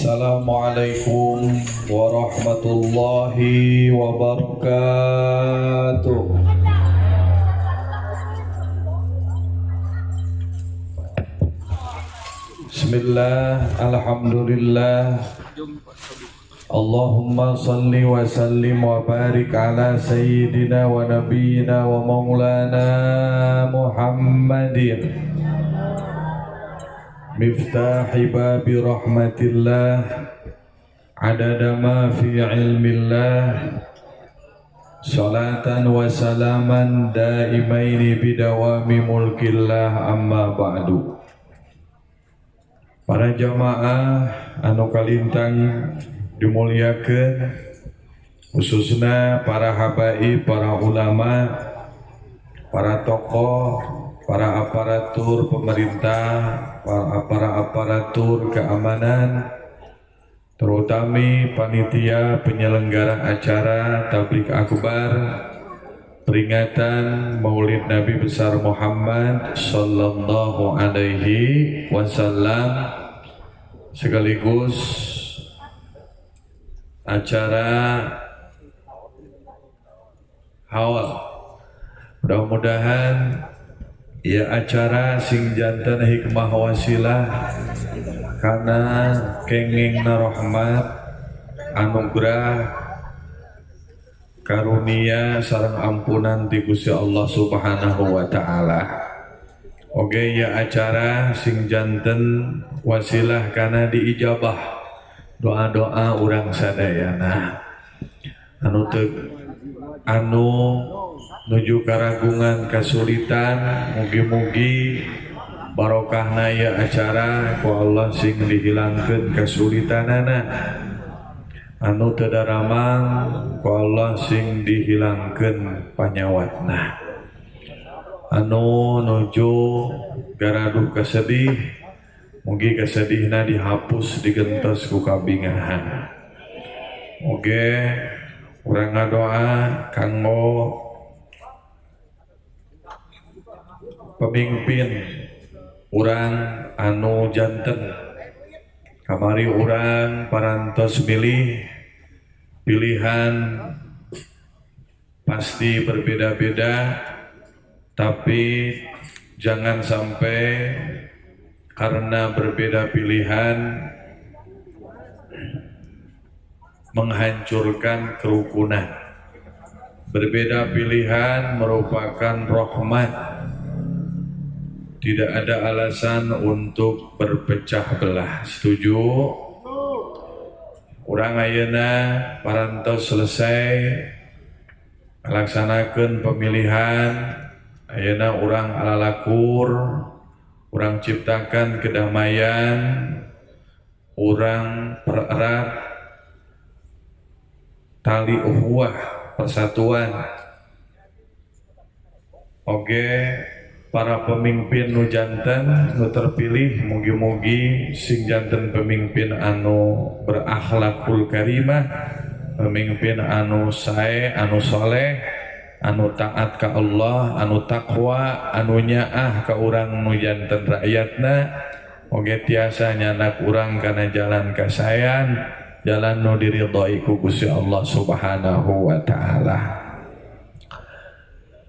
Assalamualaikum warahmatullahi wabarakatuh. Bismillah, alhamdulillah. Allahumma salli wa sallim wa barik ala sayyidina wa nabiyyina wa maulana Muhammadin miftahi babi rahmatillah adada ma fi ilmillah salatan wa salaman daimaini bidawami mulkillah amma ba'du. Para jamaah anu kalintang dimuliakeun, khususna para habaib, para ulama, para tokoh, para aparatur pemerintah, para aparatur keamanan, terutama panitia penyelenggara acara Tabligh Akbar peringatan Maulid Nabi besar Muhammad sallallahu alaihi wasallam, sekaligus acara haul. Mudah-mudahan ya acara sing janten hikmah wasilah karena kengingna rahmat, anugerah, karunia sareng ampunan ti Gusti Allah Subhanahu wa taala. Oge ya acara sing janten wasilah kana diijabah doa-doa urang sadayana. Anu teu anu nuju karagungan kasulitan, mugi-mugi barokahna ya acara ku Allah sing dihilangkeun kasulitanana. Anu teu daramang ku Allah sing dihilangkeun panyawatna. Anu nuju garaduh kasedih, mugi kasedihna dihapus digentos ku kabingahan. Oge urang ngadoa kanggo pemimpin urang anu janten. Kamari urang parantos milih, pilihan pasti berbeda-beda, tapi jangan sampai karena berbeda pilihan menghancurkan kerukunan. Berbeda pilihan merupakan rahmat. Tidak ada alasan untuk berpecah belah. Setuju? Urang ayeuna parantos selesai melaksanakan pemilihan. Ayeuna urang alalakur, urang ciptakan kedamaian, urang pererat tali ukhuwah, persatuan. Oke, para pemimpin nu janten nu terpilih, mugi-mugi sing janten pemimpin anu berakhlakul karimah, pemimpin anu sae, anu soleh, anu taat ka Allah, anu takwa, anu nyaah ka urang nu janten rakyatna. Oge tiasa nyanak urang kana jalan kasayan, jalan nu diridhoi ku Gusti Allah Subhanahu wa taala.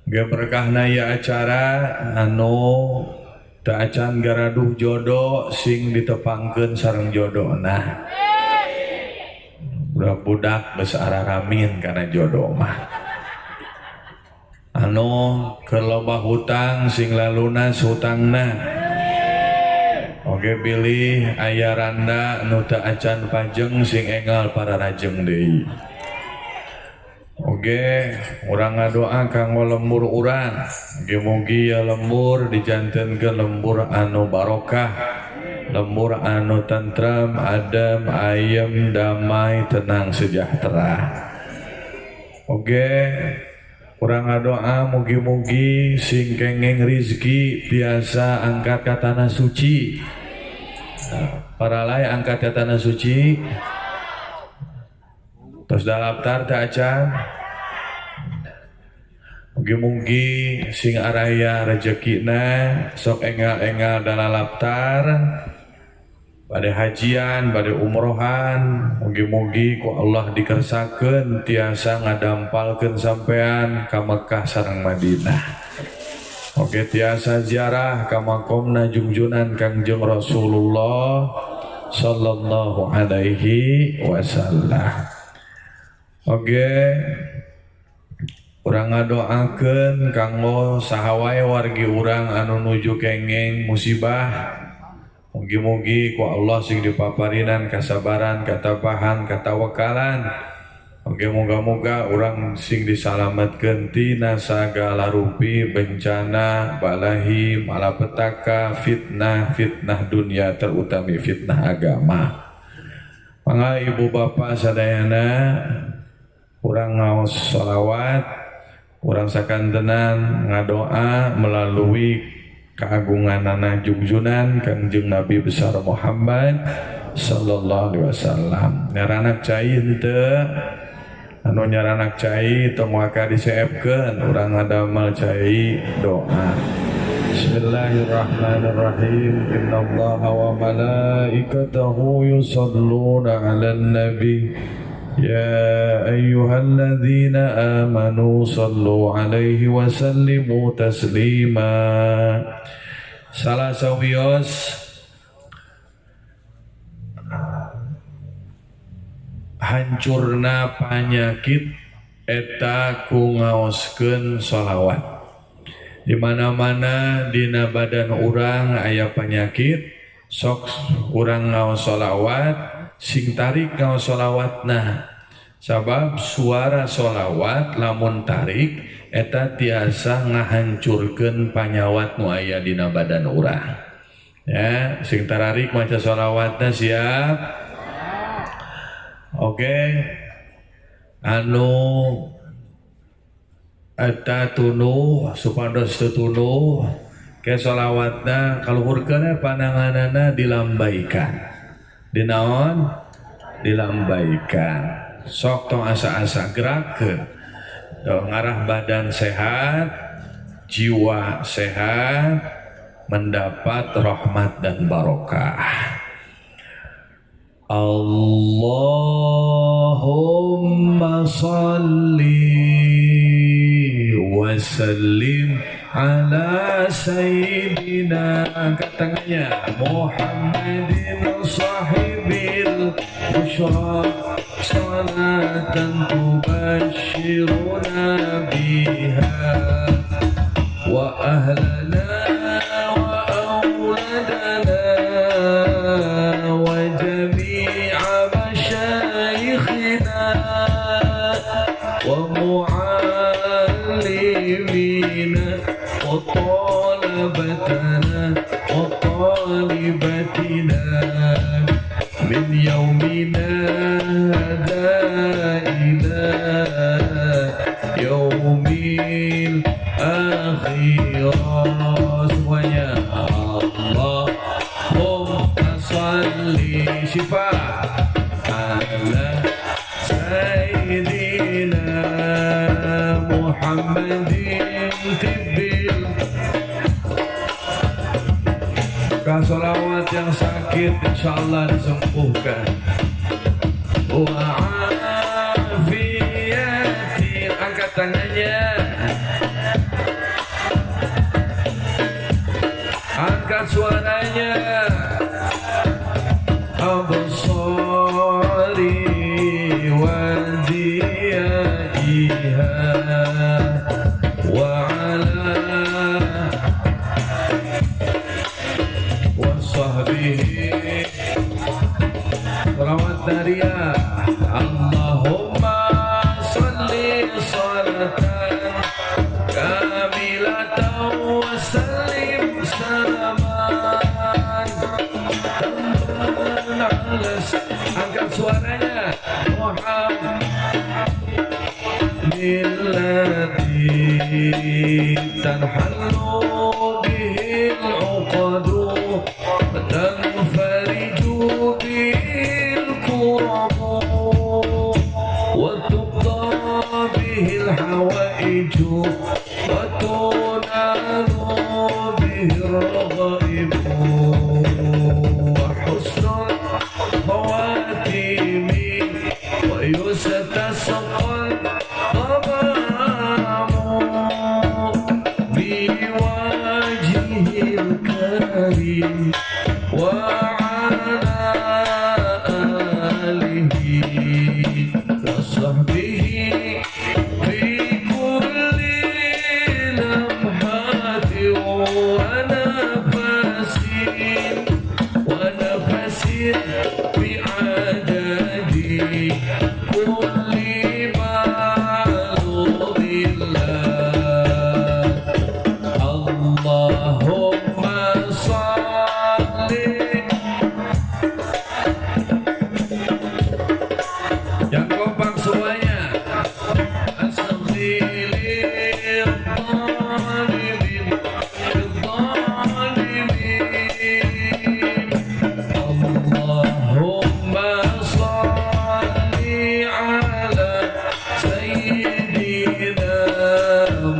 Ge berkahna ya acara anu teu acan garaduh jodoh sing ditepangkeun sareng jodona. Budak-budak geus araramin kana jodoh mah. Anu keur loba hutang sing lalunas hutangna. Oge bilih aya randa nu teu acan pajeng sing enggal pararajeng deui. Oge urang ngadoa kanggo lembur urang, mugi-mugi ya lembur dijantenkeun lembur anu barokah, lembur anu tentrem, adem, ayem, damai, tenang, sejahtera. Oge urang ngadoa mugi-mugi sing kenging rizki biasa angkat ka tanah suci. Para lay angkat ka tanah suci. Tos daftar teu acan. Mugi-mugi sing araya rejekina sok enggal-enggal dalalaptar. Bade hajian, bade umrohan, mugi-mugi ku Allah dikersakeun tiasa ngadampalkeun sampean ka Mekah sareng Madinah. Oke, tiasa ziarah ka makomna jungjunan Kangjeng Rasulullah sallallahu alaihi wasallam. Oke, urang ngadoakeun kanggo saha wae wargi urang anu nuju kengeng musibah. Mugi-mugi ku Allah sing dipaparinan kasabaran, katabahan, katawakalan. Oke, moga-moga urang sing disalametkeun tina sagala rupi bencana, balahi, malapetaka, fitnah, fitnah dunia terutami fitnah agama. Mangga ibu bapak sadayana urang ngaos sholawat, urang sakantenan ngadoa melalui keagunganana jungjunan Kangjeng Nabi besar Muhammad sallallahu alaihi wasallam. Nyaranak cai henteu, anu nyaranak cai tong waka diseepkeun, urang ngadamel cai doa. Bismillahirrahmanirrahim. Innallaha wa malaikatahu yusholluna 'alan nabi. Ya ayyuhalladzina amanu sallu alaihi wa sallimu taslima. Salah sawios hancurna panyakit eta ku ngaoskeun sholawat. Di mana-mana dina badan urang aya penyakit, sok urang ngaos sholawat, sing tarik ngaos sholawatna. Sabab suara sholawat lamun tarik eta tiasa ngahancurkeun panyawat nu aya dina badan urang. Ya, sing tararik maca sholawatna siap. Oke. Anu eta tunuh supados teu tunuh ke sholawatna kaluhurkeun pananganana dilambaikan. Dinaon? Dilambaikan. Sok tong asa-asa gerakeun. Ngarah badan sehat, jiwa sehat, mendapat rahmat dan barokah. Allahumma salli wa sallim ala sayyidina, katanya Muhammadin sahibil busyra salatan tubashiruna biha wa ahlana wa auladana wa jami'a masyayikhina wa mu'allimina wa talabatana wa talibatina min yaumina hadza ila yaumil akhirah. Semuanya Allahumma shalli syifa ala sayyidina Muhammadin tibbil. Sholawat yang sakit insyaallah disembuhkan. Wa afiyatin, angkat tangannya, angkat suaranya. Absari wa diyaiha wa ala sahbihi. Salawat nariyah. Allahumma salli salatan kamilatan wa sallim salaman tamman ala. Angkat suaranya. Muhammad millati tanhallu bihil uqadu tanfariju bihil kurabu wa tuqda bihil hawaiju wa tunalu bihir raghaibu wa husnul Bi'adadi kulli ma'lumillah. Allahumma salli. Yang kompak semuanya. Allahumma salli ala sayyidina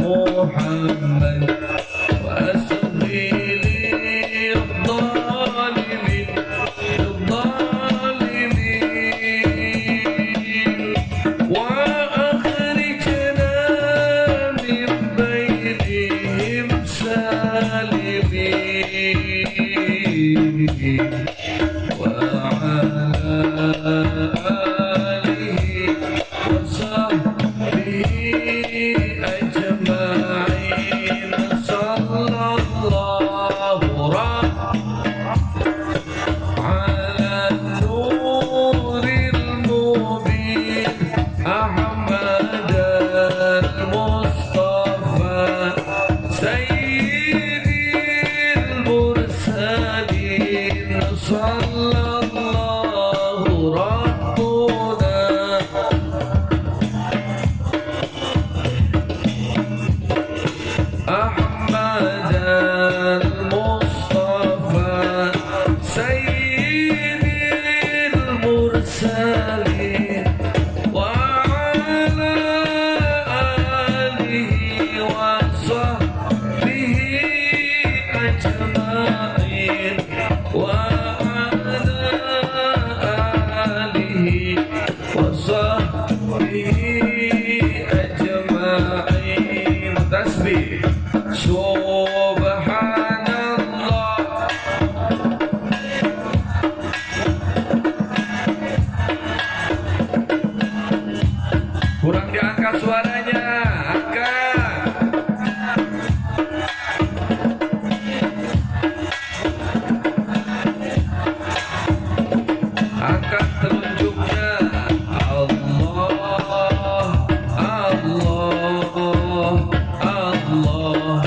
Muhammad wa asghilil dhalimin wa akhrijna min bainihim salimin wa ala alihi wa sahbihi ajma'in. Sallallahu ala nuril mubin Ahmad al-Mustafa Sayyidil Mursalin. Sallallahu Rabbuna Ahmad al-Mustafa Sayyidil Mursalin wa ala alihi wa sahbihi ajma'in wa ala alihi wa sahbihi ajma'in. Tasbih. Subhanallah. Kurang diangkat suaranya, angkat. Angkat telunjuknya. Allah, Allah, Allah,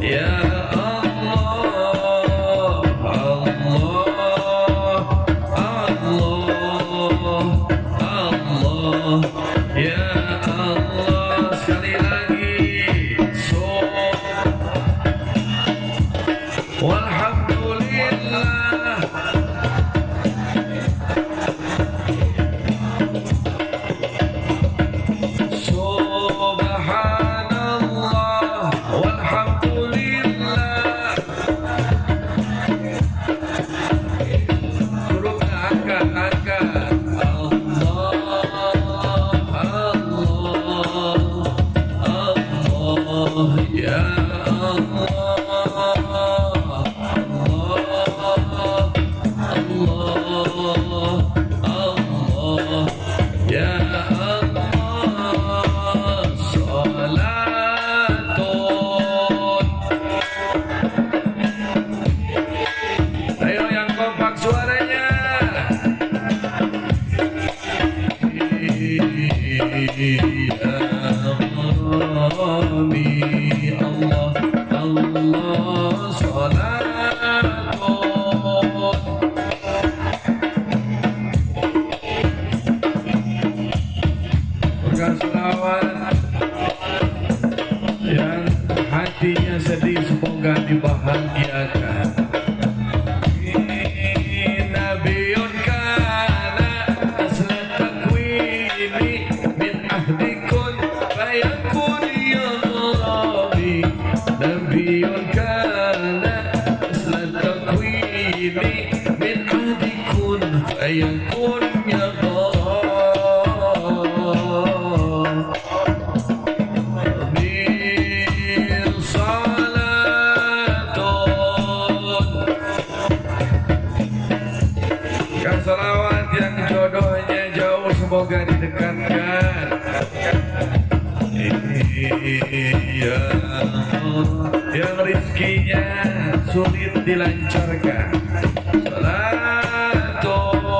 ya Allah, Allah, Allah, Allah, ya Allah. Sekali lagi. Walhamdulillah. Subhanallah walhamdulillah. Hurufnya angkat, angkat. Allah, Allah, Allah, ya Allah, Allah, Allah, Allah, ya Allah. Salatun. Ayo yang kompak suaranya. Ya Rabbi, Allah, Allah, salatun. Berkat selawat yang hatinya sedih semoga dibahagiakan. Nabiyun kana asla takwini min ahdi kun fayakun ya Rabbi. Nabiyun kana asla takwini min ahdi kun fayakun ya Rabbi. Salawat yang jodohnya jauh semoga didekatkan. Iya, yang rizkinya sulit dilancarkan. Salatun.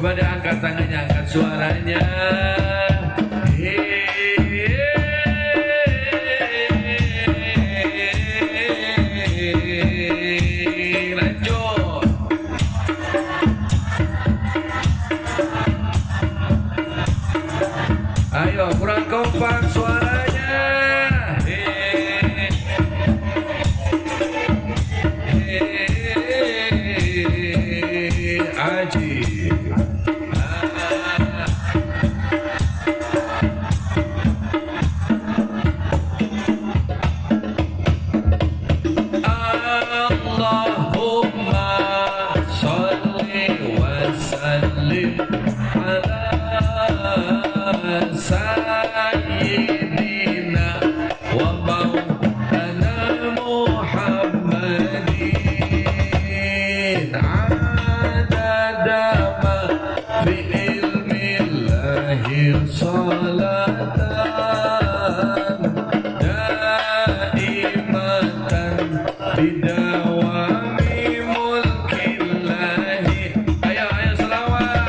Coba diangkat tangannya, angkat suaranya. Hei, lanjut. Ayo, kurang kompak suaranya. Hei, hei, aji. Allahumma sholli wa sallim ala sayyidina wa maulana Muhammadin adada ma fi ilmillahi salatan daimatan bidawami mulkillahi. Ayo, ayo selawat.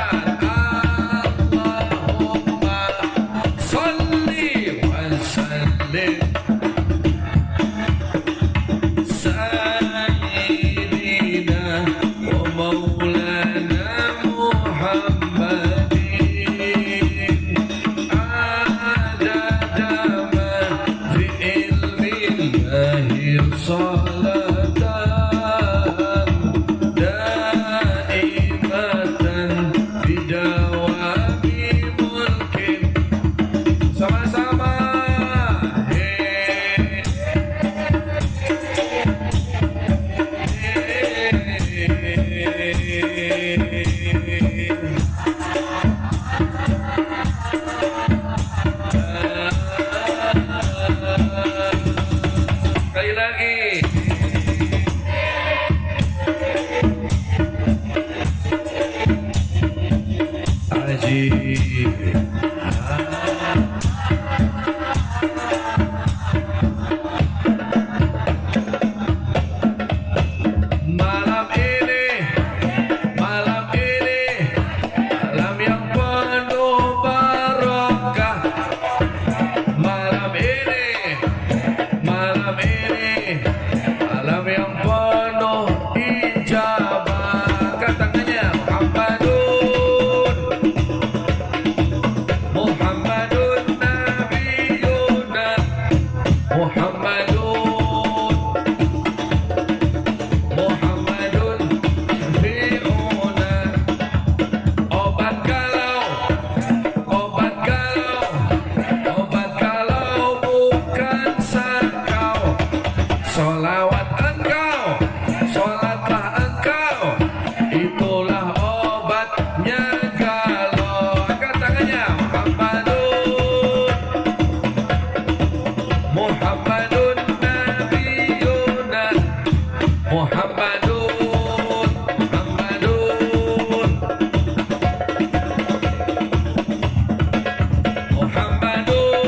Allahumma sholli wa sallim sayyidina wa maulana Muhammadin adada ma fi ilmillahi salatan daimatan bidawami mulkin. Sama-sama. Hei, hei. Sekali lagi. Aji. Malam ini, malam ini, malam yang penuh barokah. Malam ini, malam ini, malam yang penuh ijabah. Angkat tangannya. Muhammadun, Muhammadun Nabiyuna, Muhammadun, Muhammadun Syafi'una. Obat galau, obat galau, obat galau bukan sakau. Solawat engkau, solatlah engkau, itulah obatnya galau. Angkat tangannya. Muhammadun, Muhammadun Nabiyuna, Muhammadun, Muhammadun, Muhammadun,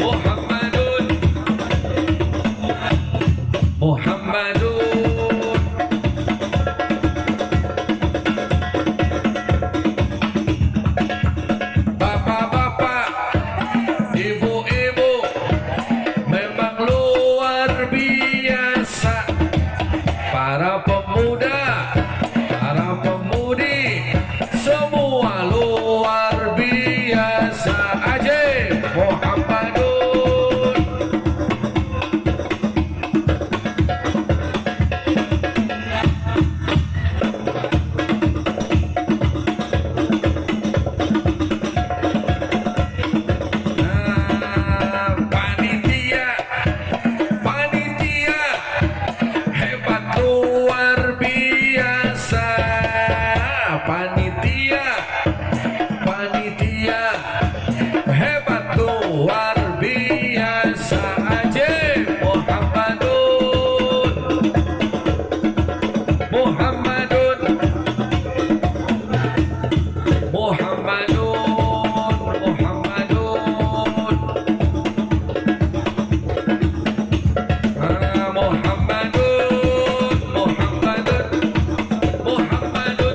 Muhammadun, Muhammadun. Bapak-bapak, ibu-ibu, memang luar biasa. Para pemuda, para pemudi, semua luar biasa. Ajib Muhammadun. Nah, panitia, panitia hebat luar biasa. Panitia, panitia hebat luar biasa. Ajib Muhammadun, Muhammadun, Muhammadun, Muhammadun. Ah, Muhammadun, Muhammadun, Muhammadun.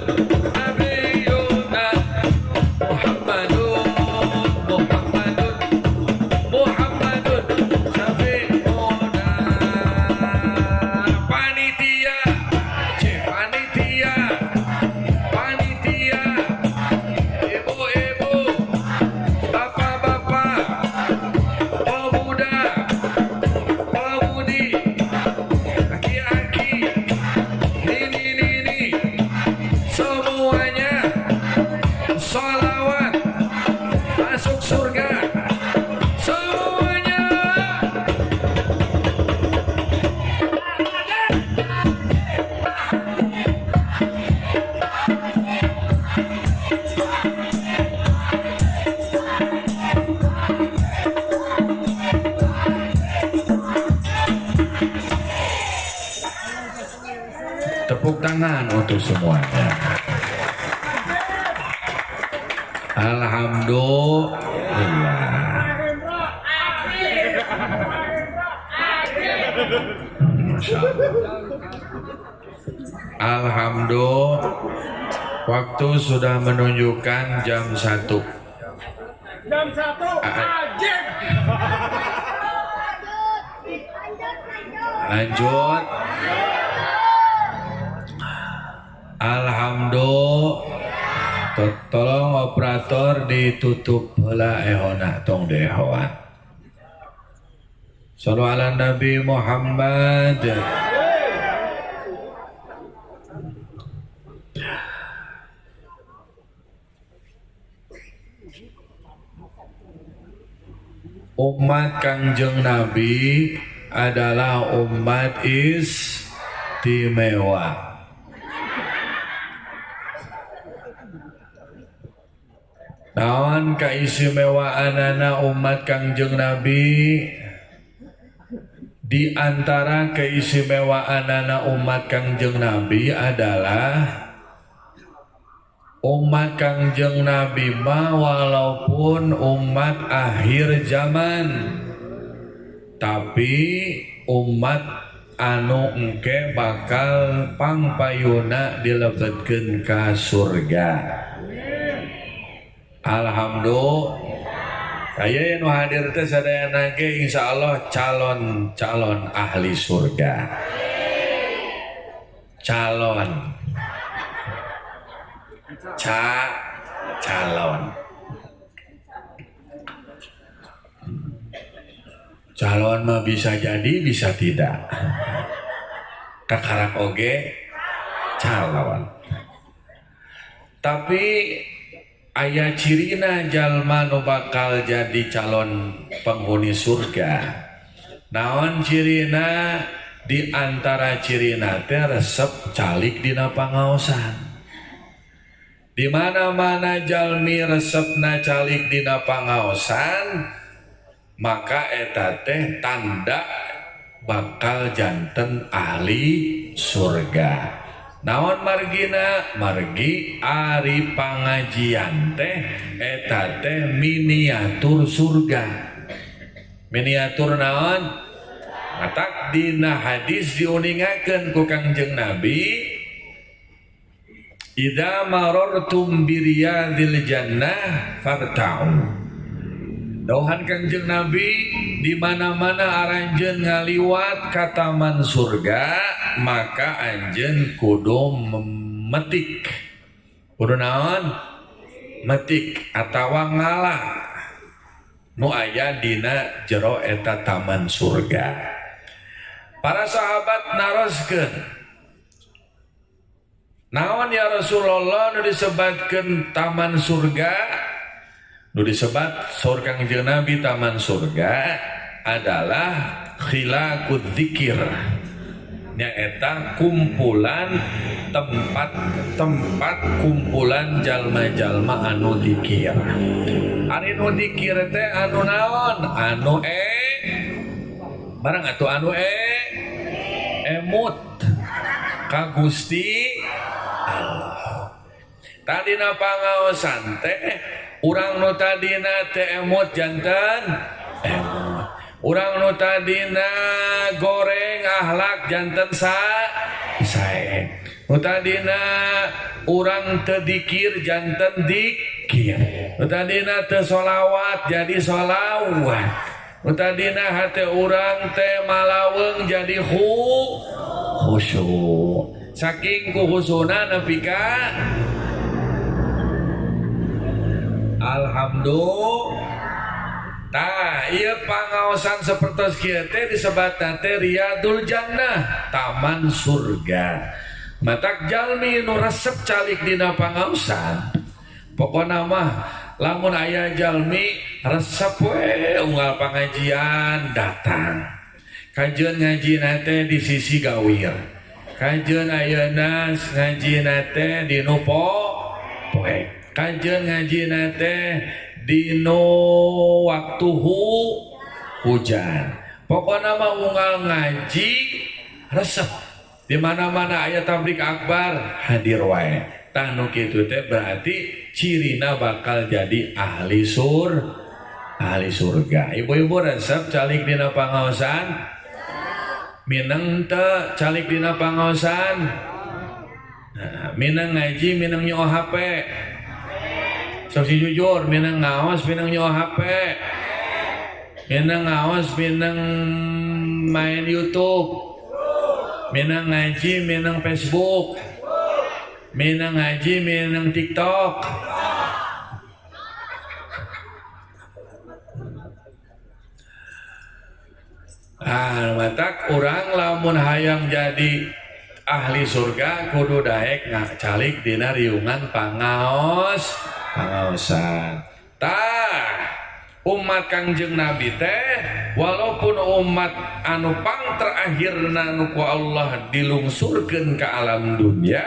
tangan untuk semuanya. Alhamdulillah. Masya Allah. Alhamdulillah. Waktu sudah menunjukkan jam 1. Jam 1 ajib. Lanjut. Alhamdulillah. Tolong operator ditutup heula ehona tong dehoan. Sallu ala Nabi Muhammad. Umat Kangjeng Nabi adalah umat istimewa. Naon kaistimewaanana umat Kangjeng Nabi? Di antara keistimewaanana umat Kangjeng Nabi adalah umat Kangjeng Nabi mah walaupun umat akhir zaman, tapi umat anu engke bakal pangpayuna dilebetkeun ka surga. Alhamdulillah. Aya nu hadir teh sadayana ge insyaallah calon-calon ahli surga. Calon. Calon. Calon mah bisa jadi bisa tidak. Kakarak oge calon. Tapi aya cirina jalma nu bakal jadi calon penghuni surga. Naon cirina? Di antara cirina teh resep calik dina pangaosan. Di mana-mana jalmi resepna calik dina pangaosan, maka eta teh tanda bakal janten ahli surga. Naon margina? Margi ari pangajian teh eta teh miniatur surga. Miniatur naon? Matak dina hadis diuningakeun ku Kangjeng Nabi, idza marartum bi riyadil jannah farta'u. Dauhan Kangjeng Nabi, di mana-mana aranjeun ngaliwat ka taman surga, maka anjeun kudu metik. Kudu naon? Metik atawa ngalah nu aya dina jero eta taman surga. Para sahabat naroskeun, naon ya Rasulullah nu disebatkeun taman surga? Nu disebat saur Kangjeng Nabi taman surga adalah khilaqud dzikir, nyaeta kumpulan tempat-tempat kumpulan jalma-jalma anu dzikir. Ari nu dzikir teh anu naon? Anu barang atuh anu emut ka Gusti Allah. Tadina pangaosan teh urang nu tadina teh emut janten emut. Urang nu tadina goreng akhlak janten sae. Nu tadina urang teu dikir janten dikir. Nu tadina teu sholawat jadi sholawat. Nu tadina hate urang teh malaweung jadi khusyuk. Saking ku khusuna nepi ka alhamdulillah. Tah, ieu pangaosan sapertos kieu teh disebatna teh riyadul jannah, taman surga. Matak jalmi nu resep calik dina pangaosan, pokona mah lamun aya jalmi resep we unggal pangajian datang. Kajeun ngajina teh di sisi gawir. Kajeun ayeuna ngajina teh di nu poek. Kajeun ngajina teh dino waktu hujan. Pokoknya mah unggal ngaji resep. Di mana-mana aya tablik akbar hadir wae. Tah nu kitu teh berarti cirina bakal jadi ahli surga. Ibu-ibu resep calik dina pangaosan? Mineng teu calik dina pangaosan? Nah, mineng ngaji mineng nyo HP. Sok si jujur, mineng ngaos mineng nyo HP. Mineng ngaos mineng main YouTube. Mineng ngaji mineng Facebook. Mineng ngaji mineng TikTok. Ah, matak urang lamun hayang jadi ahli surga kudu daek ngacalik dina riungan pangaosan. Tah, umat Kangjeng Nabi teh walaupun umat anu pang terakhirna nu ku Allah dilungsurkeun ka alam dunia,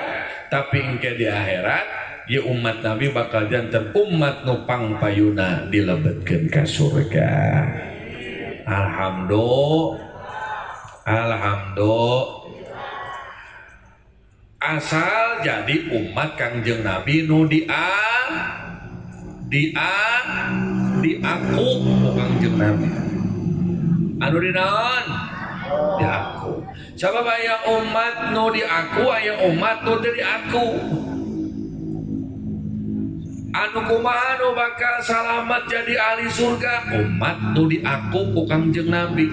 tapi engke di akhirat ieu umat Nabi bakal janten umat nu pangpayuna dilebetkeun ka surga. Alhamdulillah. Alhamdulillah. Asal jadi umat Kangjeng Nabi nu diaku ku Kangjeng Nabi. Anu dinaon? Diaku. Sabab aya umat nu diaku, aya umat nu teu diaku. Anu kumaha nu bakal salamat jadi ahli surga? Umat nu diaku ku Kangjeng Nabi.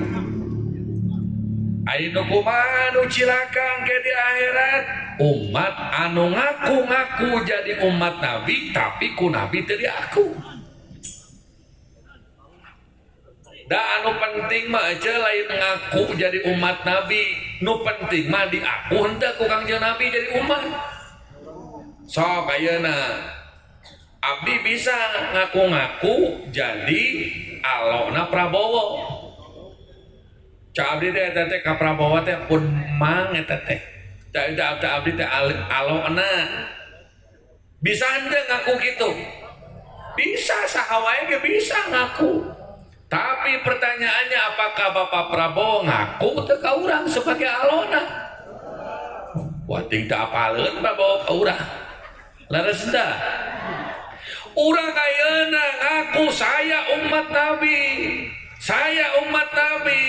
Aya nu kumaha nu cilaka engke di akhirat? Umat anu ngaku-ngaku jadi umat Nabi tapi ku Nabi teu diaku. Da anu penting mah aja lain ngaku jadi umat Nabi, nu penting mah diaku henteu ku Kangjeng Nabi jadi umat. Sok ayeuna abdi bisa ngaku-ngaku jadi alona Prabowo. Cak abdi teh eta teh ka Prabowo teh pun mang eta teh. Cak abdi teh alona. Bisa henteu ngaku kitu? Bisa, saha wae ge bisa ngaku. Tapi pertanyaannya apakah Bapak Prabowo ngaku teu ka urang sebagai alona? Wah ting teu apaleun Prabowo ka urang. Leres dah. Urang ayeuna ngaku saya umat Nabi. Saya umat Nabi.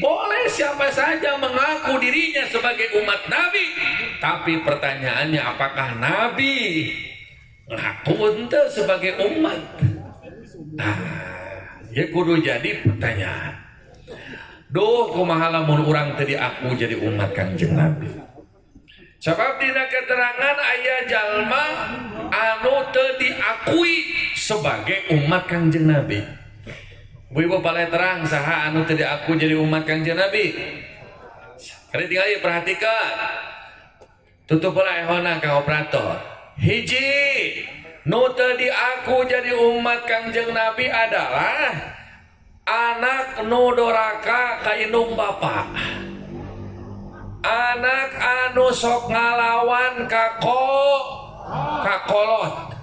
Boleh siapa saja mengaku dirinya sebagai umat Nabi. Tapi pertanyaannya apakah Nabi ngaku henteu sebagai umat? Nah, ya kudu jadi pertanyaan. Duh, kumaha lamun urang teu diaku jadi umat Kangjeng Nabi. Sebab dina keterangan aya jalma anu teu diakui sebagai umat Kangjeng Nabi. Ibu-ibu paling terang saha anu teu diaku jadi umat Kangjeng Nabi. Kali tinggal perhatikan. Tutup pula ehona kang operator. Hiji, nu teu diaku jadi umat Kangjeng Nabi adalah anak nu doraka ka indung bapa. Anak anu sok ngalawan kakolot.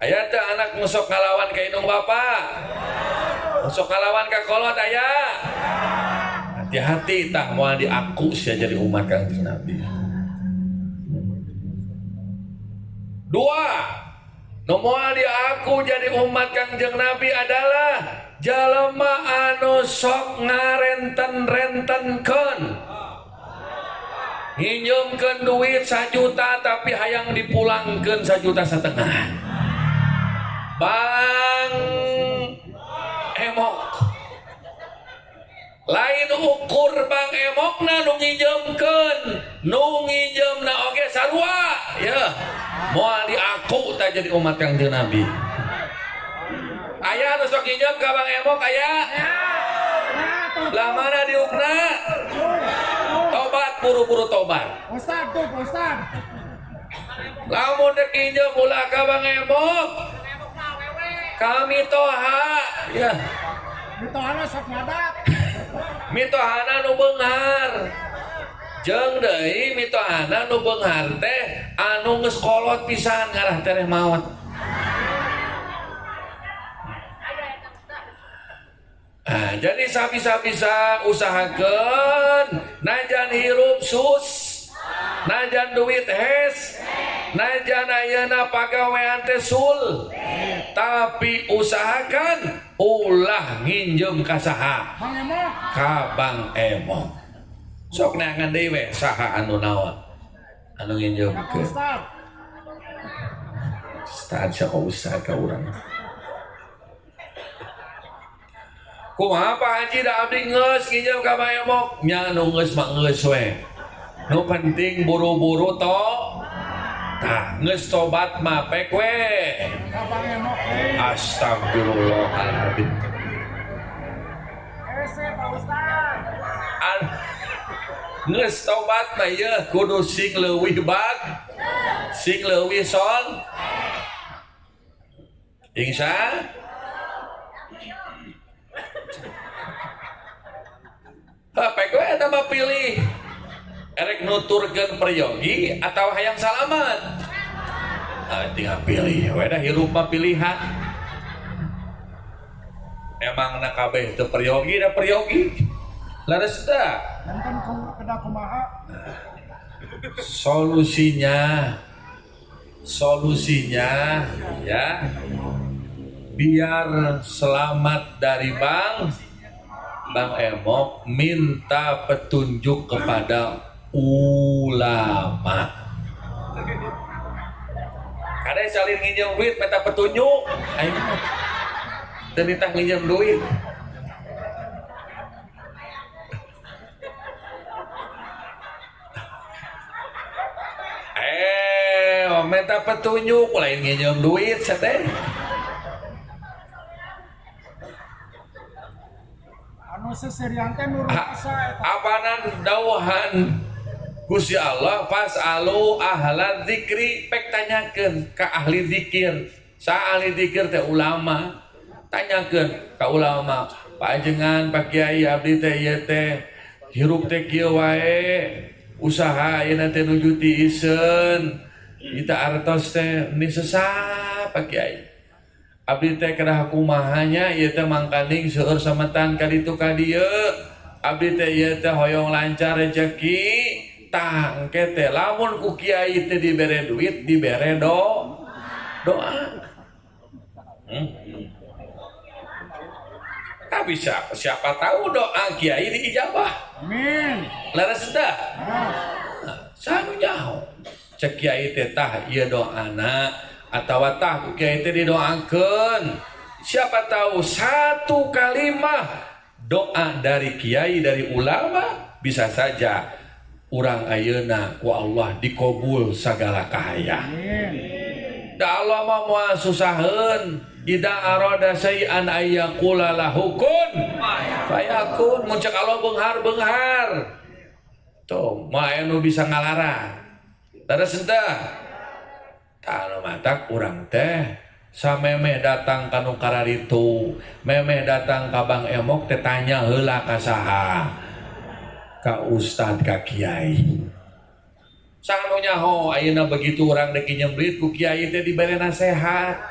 Aya teu anak nu sok ngalawan ka indung bapa? Nu sok ngalawan kakolot aya? Hati-hati tah moal diaku sia jadi umat Kangjeng Nabi. Dua, nu moal diaku jadi umat Kangjeng Nabi adalah jalema anu sok ngarenten-rentenkeun. Nginjeumkeun duit 1 juta tapi hayang dipulangkeun 1,5 juta. Bang Emok. Lain ukur Bang Emokna nu nginjeumkeun, nu nginjeumna oge sarua ya. Moal diaku tah jadi umat Kangjeng Nabi. Aya nu sok nginjeum ka Bang Emok aya? Lah mana diukna? Tobat, buru-buru tobat. Ustaz tuh, Ustaz. Lamun dek injem ulah ka Bang Emok. Kami toha, ya. Mitohana sok ngadat. Mitohana nu beunghar. Jeung deui mitohana nu beunghar teh anu geus kolot pisan ngarah tereh maot. Nah, jadi sabisa-bisa usahakeun najan hirup sus, najan duit hes, najan ayeuna pagawean teh sul, tapi usahakan ulah nginjem ka saha, ka Bang Emok. Sok neangan deui we saha anu naon anu nginjemkeun. Ustaz siapa ustaz ka urang. Kumaha Pak Haji da abdi geus nginjem ka Bang Emok, nya nu geus mah geus we. Nu penting buru-buru to. Tah geus tobat mah pek we. Ka Bang Emok. Astagfirullahaladzim. Hese Pak Ustaz. Geus tobat mah ieu kudu sing leuwih bag, sing leuwih sol. Insya pek we eta mah pilih erek nuturkeun peryogi atau hayang salamet. Nah, tinggal pilih we da hirup mah pilihan. Emang na kabeh teu peryogi da peryogi. Leres teu? Nonton kedah kumaha? Solusinya ya biar selamat dari Bang Emok, minta petunjuk kepada ulama. Kadang salin nginjem duit minta petunjuk, ayo teu nitah nginjem duit. Minta petunjuk lain nginjem duit sete. Anu seserian teh nu rasa eta. Apanan dauhan Gusti Allah fasalu ahla dzikri, pek tanyakeun ka ahli zikir. Sa ahli zikir teh ulama. Tanyakeun ka ulama, panjenengan Pak Kiai abdi teh ieu teh hirup teh kieu wae, usaha ayeuna teh nuju tiiseun. Kita artos teh ni sesah Pak Kiai. Abdi teh kedah kumahanya ieu teh mangkaning seueur sametan ka ditu ka dieu. Abdi teh ieu teh hoyong lancar rezeki. Tah engke teh lamun ku kiai teh dibere duit, dibere doa. Tapi siapa tahu doa kiai diijabah. Amin. Leres teh? Sanu nyaho. Cek kiai teh tah ieu doana atawa tah ku kiai teh didoakeun. Siapa tahu satu kalimah doa dari kiai, dari ulama bisa saja urang ayeuna ku Allah dikabul sagala kahayang. Da Allah mah moal susaheun, ida arada syai'an ayyaqula lahu kun fayakun. Mun cek Allah beunghar-beunghar. Tuh, moal aya nu bisa ngalarang. Leres henteu? Tah nu matak urang teh samemeh datang ka nu kararitu, memeh datang ka Bang Emok teh tanya heula ka saha? Ka ustad, ka kiai. Saha nu nyaho ayeuna begitu urang deuk nginjem duit ku kiai teh dibere nasehat.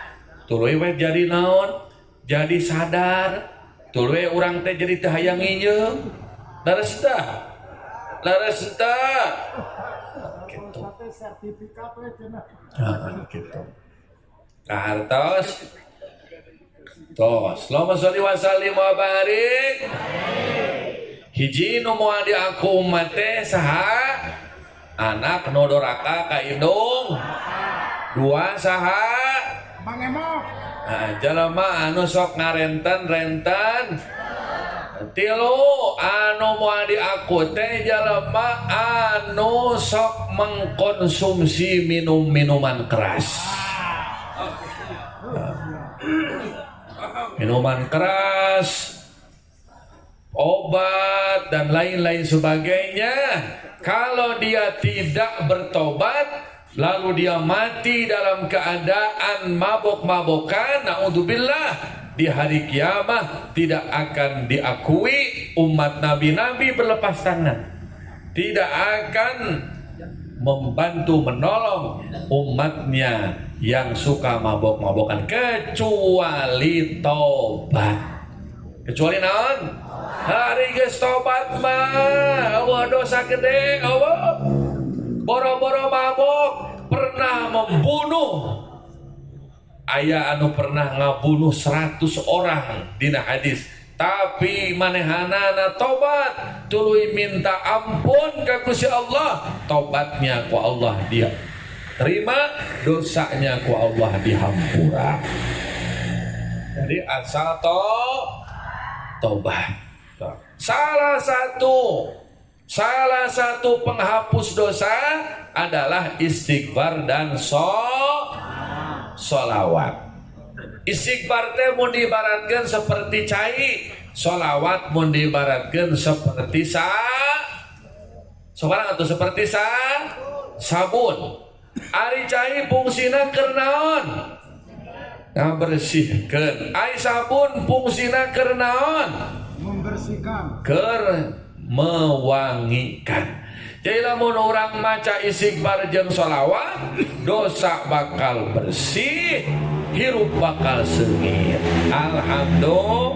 Tuluy we jadi naon? Jadi sadar. Tuluy urang teh jadi teu hayang nginjem. Leres teu? Leres teu? Gitu. Sertifikat we cenah. Heeh, gitu. Kahartos. Tos, Allahumma sholli wa sallim wa barik. Hiji nu moal diaku umat teh saha? Anak nu doraka ka indung. Dua saha? Bang Emok. Nah, jalma anu sok ngarenten-renten. Tilu anu moal diaku teh jalma anu sok mengkonsumsi minum-minuman keras. Minuman keras, obat dan lain-lain sebagainya. Kalau dia tidak bertobat, lalu dia mati dalam keadaan mabok-mabokan, naudzubillah, di hari kiamat tidak akan diakui umat nabi-nabi berlepas tangan. Tidak akan membantu menolong umatnya yang suka mabok-mabokan kecuali tobat. Kecuali naon? Hari geus tobat mah eueuh dosa gede eueuh. Boro-boro mabok pernah membunuh. Aya anu pernah ngabunuh 100 orang dina hadis. Tapi manehanana tobat tuluy minta ampun ka Gusti Allah, tobatnya ku Allah dia terima, dosanya ku Allah dihampura. Jadi asal tobat. Salah satu penghapus dosa adalah istighfar dan sholawat. Istighfar teh mun diibaratkeun seperti cai, sholawat mun diibaratkeun seperti atau seperti sabun. Ari cai fungsina keur naon? Ngabersihkeun. Ari sabun fungsina keur naon? Membersihkan. Keur mewangikan. Jadi lamun urang maca istighfar jeung sholawat, dosa bakal bersih, hirup bakal seungit. Alhamdulillah.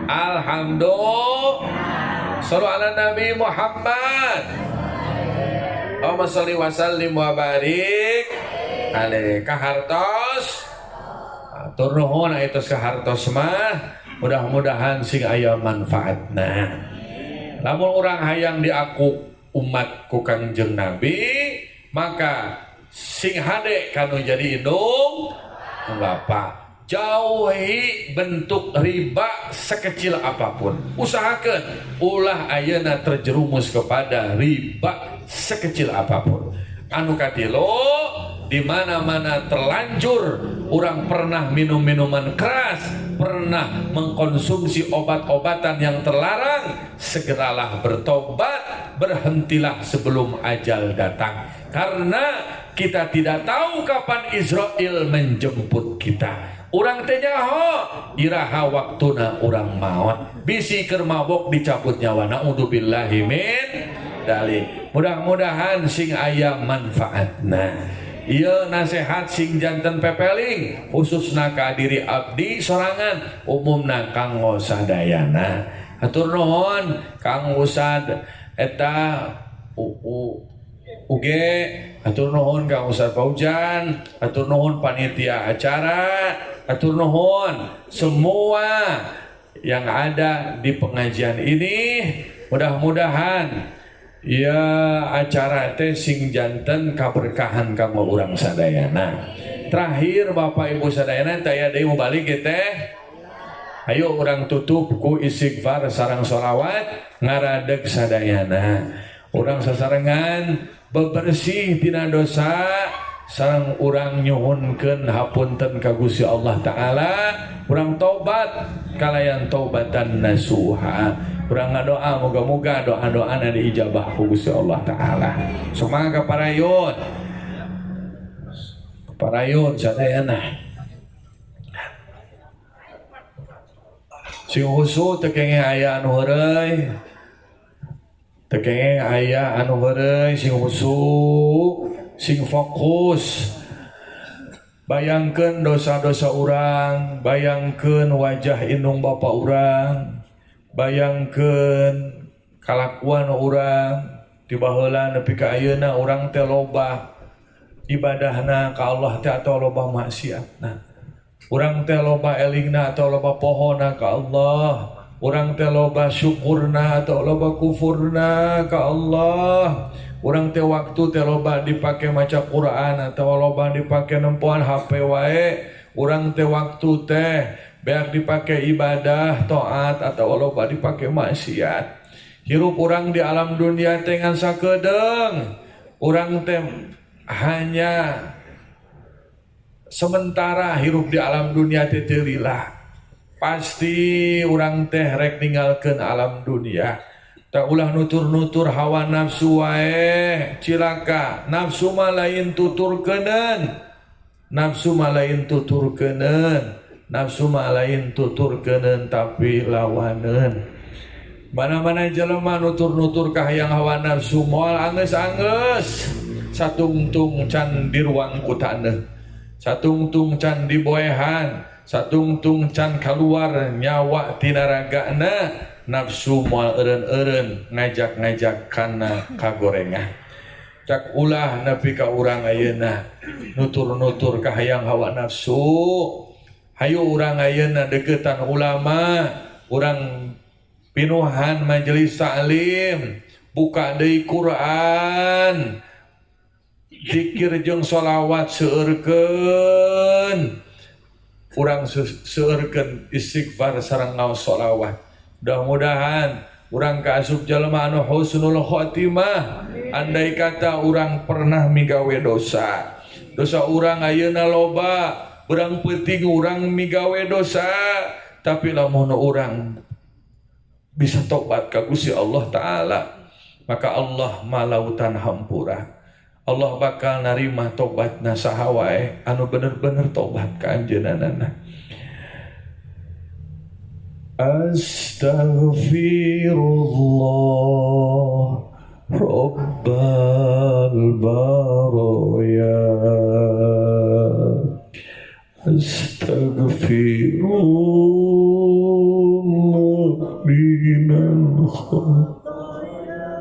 Alhamdulillah. Sallu ala Nabi Muhammad. Allahumma sholli wa sallim wa barik alaihi. Kahartos. Atur nuhun aya tos kahartos mah, mudah-mudahan sing aya manfaatna. Lamun urang hayang diaku umat ku Kangjeng Nabi, maka sing hade kanu jadi indung bapak. Jauhi bentuk riba sekecil apapun. Usahakan ulah ayeuna terjerumus kepada riba sekecil apapun. Anu katilu, di mana-mana terlanjur orang pernah minum minuman keras, pernah mengkonsumsi obat-obatan yang terlarang, segeralah bertobat, berhentilah sebelum ajal datang. Karena kita tidak tahu kapan Israel menjemput kita. Urang teh nyaho iraha waktuna urang maot, bisi keur mabok dicabut nyawa. Naudzubillahi min dzalik. Mudah-mudahan sing aya manfaatna. Ieu nasihat sing janten pepeling khususna ka diri abdi sorangan, umumna kanggo sadayana. Hatur nuhun Kang Ustad eta uge, hatur nuhun Kang Ustad Faujan, hatur nuhun panitia acara, hatur nuhun semua yang ada di pengajian ini. Mudah-mudahan ya acara teh sing janten kaberkahan kanggo urang sadayana. Terakhir Bapak Ibu sadayana teh aya deui balik teh. Ayo urang tutup ku istighfar sareng sholawat ngaradeg sadayana. Urang sasarengan bebersih tina dosa sareng urang nyuhunkeun hapunten ka Gusti Allah Ta'ala. Urang tobat kalayan taubatan nasuha. Urang ngadoa moga-moga doa-doana diijabah ku Gusti Allah Ta'ala. Sok mangga ka parayun. Parayun sadayana. Sing husu teu kenging aya anu heureuy. Teu kenging aya anu heureuy, sing husu, sing fokus. Bayangkeun dosa-dosa urang, bayangkeun wajah indung bapa urang, bayangkeun kalakuan urang ti baheula nepi ka ayeuna urang teh loba ibadahna ka Allah teh atau loba maksiatna. Urang teh loba elingna atau loba pohona ka Allah. Urang teh loba syukurna atau loba kufurna ka Allah. Urang teh waktu teh loba dipake maca Quran atau loba dipake nempoan HP wae. Urang teh waktu teh beak dipake ibadah taat atau loba dipake maksiat. Hirup urang di alam dunia teh ngan sakedeung. Urang teh hanya sementara hirup di alam dunia teh teu lila. Pasti urang teh rek ninggalkeun alam dunia. Tak ulah nutur-nutur hawa nafsu wae, cilaka. Nafsu mah lain tuturkeuneun. Nafsu mah lain tuturkeuneun. Nafsu mah lain tuturkeuneun tapi lawaneun. Mana-mana jelema nutur-nutur ka hayang hawa nafsu moal anggeus-anggeus. Satungtung can diruang ku taneuh. Satungtung can diboehan, Satungtung can kaluar nyawa tina ragana, nafsu moal eureun-eureun ngajak-ngajak kana kagorengan. Cak ulah nepi ka urang ayeuna nutur-nutur kahayang hawa nafsu. Hayu urang ayeuna deukeutan ulama, urang pinuhan majelis taklim, buka deui Quran, zikir jeung sholawat seueurkeun. Urang seueurkeun istighfar sareng ngaos sholawat. Mudah-mudahan urang kaasup jalma anu husnul khotimah. Andai kata urang pernah migawe dosa, dosa urang ayeuna loba, urang peuting urang migawe dosa, tapi lamun urang bisa tobat ka Gusti Allah Ta'ala, maka Allah malautan hampura. Allah bakal narima tobatna saha wae anu bener-bener tobat ka anjeunna. Astaghfirullah Rabbal baraya, astaghfirullah minal khataaya,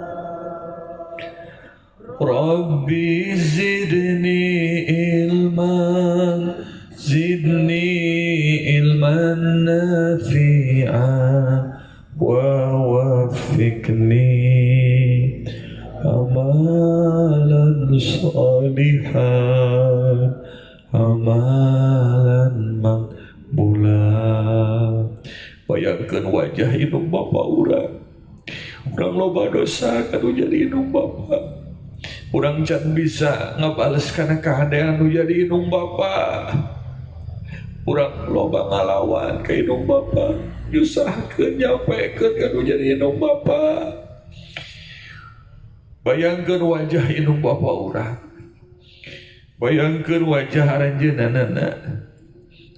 Rabbi zidni ilman, zidni ilman nafi'a, wa waffiqni amalan salihan, amalan maqbula. Bayangkan wajah indung bapa urang. Urang loba dosa kanu jadi indung bapa. Urang can bisa ngabales kana kahadean nu jadi indung bapa. Urang loba ngalawan ka indung bapa, nyusahkeun nyapekeun ka nu jadi indung bapa. Bayangkeun wajah indung bapa urang. Bayangkeun wajah aranjeunna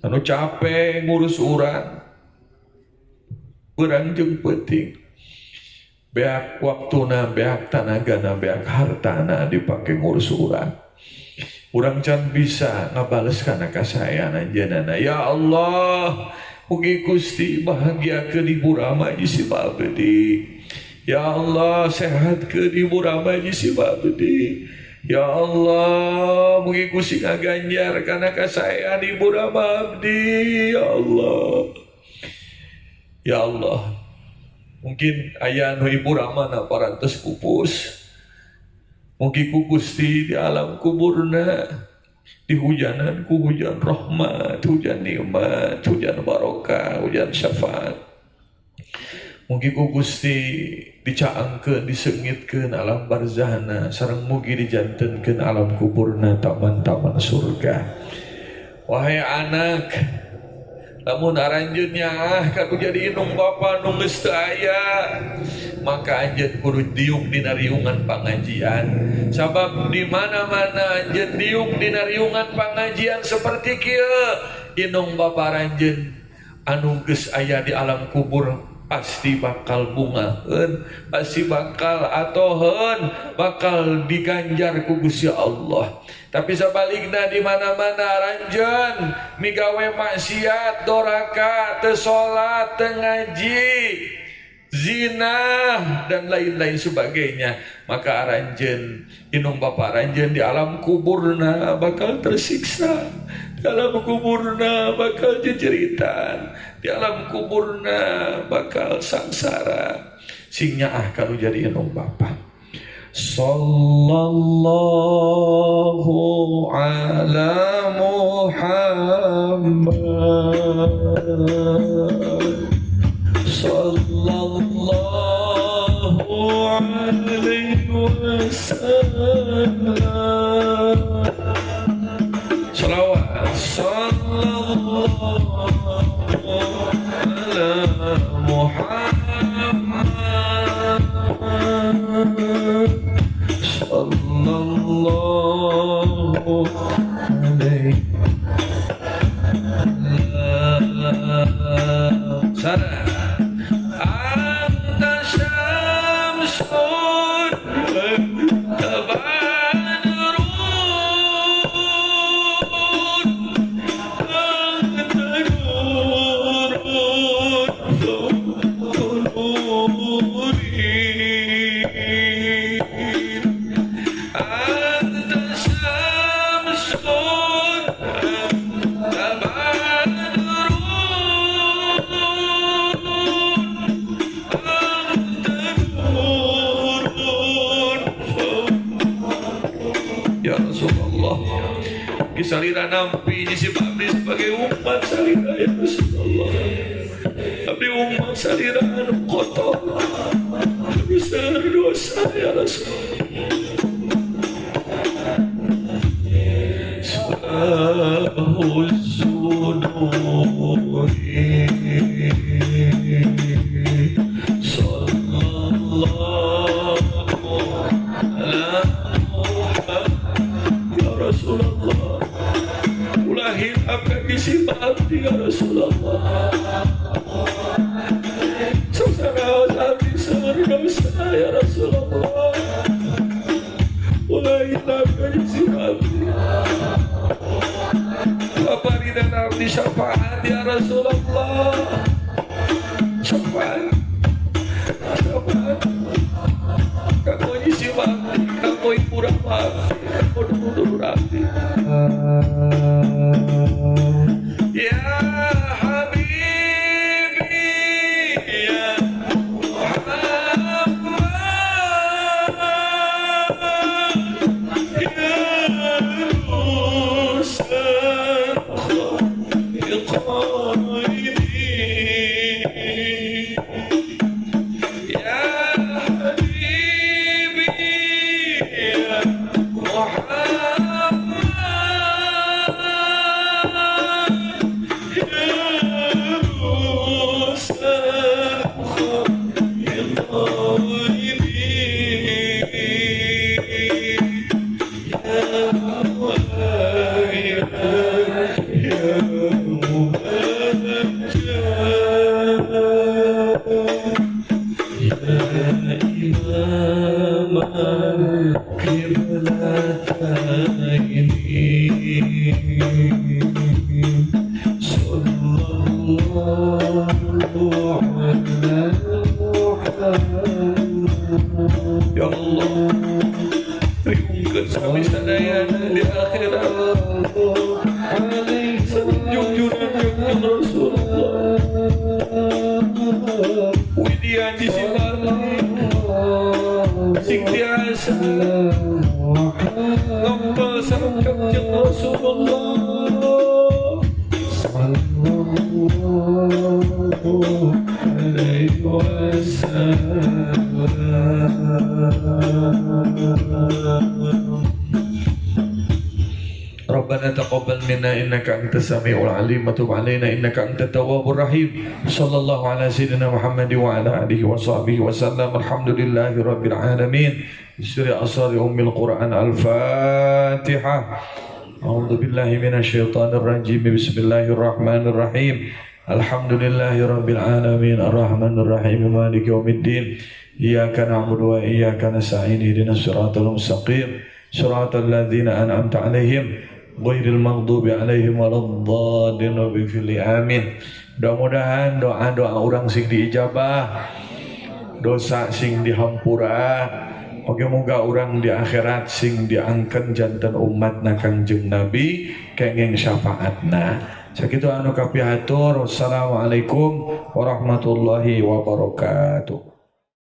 anu capek ngurus urang. Urang jeung peuting. Beak waktuna, beak tanagana, beak hartana dipake ngurus urang. Urang can bisa ngabales kana kasaean anjeunna. Ya Allah, mugi Gusti bahagiakeun ibu rama jeung si abdi. Ya Allah, sehatkeun ibu rama jeung si abdi. Ya Allah, mugi Gusti ngaganjar kana kasaean ibu rama abdi. Ya Allah. Ya Allah. Mungkin aya nu ibu ramana parantos pupus. Mugi ku Gusti di alam kuburna dihujanan ku hujan rahmat, hujan nikmat, hujan barokah, hujan syafaat. Mugi ku Gusti dicaangkeun, disengitkeun alam barzahna, sareng mugi dijantenkeun alam kuburna taman-taman surga. Wahai anak, lamun aranjeun nyaah ka nu jadi indung bapa nu geus teu aya, maka anjeun kudu diuk dina riungan pangajian. Sabab di mana-mana anjeun diuk dina riungan pangajian seperti kieu, indung bapa aranjeun anu geus aya di alam kubur pasti bakal bungaheun, pasti bakal atoheun, bakal diganjar ku Gusti Allah. Tapi sebaliknya di mana-mana aranjeun migawe maksiat, doraka, teu salat, teu ngaji, zina dan lain-lain sebagainya, maka aranjeun indung bapa aranjeun di alam kuburna bakal tersiksa. Di alam kuburna bakal jejeritan, di alam kuburna bakal sangsara. Sing nyaah kanu jadi indung bapa. Sallallahu ala Muhammad, sallallahu alaihi wasallam. Salawat sallallahu ala Muhammad, sallallahu alaihi wasallam. Anta syamsun badrun, anta Kisalira nampi si abdi sebagai umat salira ya Rasulullah. Abdi umat salira anu kotor, anu seueur dosa ya Rasulullah. Ya Rasulullah, ulah hilap kaki si abdi ya Rasulullah. Saudara abdi seueur dosa ya Rasulullah, ulah hilap kaki si abdi. Baparidan abdi syafaat ya Rasulullah. Syafaat, syafaat. Kanggo nyisi abdi, kanggo ipurang abdi, kanggo dulur-dulur abdi. Ya Habibi ya Muhammad, ya Ya Habibi ya Muhammad, ya Ya Allah, riungkeun sami sadayana di akhirat. Sanjung-jungan kangjeng Rasulullah. Widian di sibalik sing tiasa ngempel sareng kangjeng Rasulullah. Sallallahu alaihi wasallam. Rabbana taqabbal minna innaka antas samiul alim wa tub alaina innaka antat tawwabur rahim. Sallallahu ala sayyidina Muhammad wa ala alihi wa sahbihi wa sallam. Alhamdulillahi rabbil alamin. Suri asari ummil Quran. Al-Fatihah. A'udzu billahi minasyaitonir rajim. Bismillahirrahmanirrahim. Alhamdulillahi rabbil alamin. Arrahmanir rahim. Maliki yaumiddin. Iyyaka na'budu wa iyyaka nasta'in. Ihdinas siratal mustaqim. Siratal ladzina an'amta 'alaihim ghairil maghdubi 'alaihim waladdallin. Wabighfirli amin. Mudah-mudahan doa-doa urang sing diijabah, dosa sing dihampura. Oke, moga urang di akhirat sing diangken janten umatna Kangjeng Nabi kenging syafaatna. Sakitu anu kapihatur. Wassalamualaikum warahmatullahi wabarakatuh.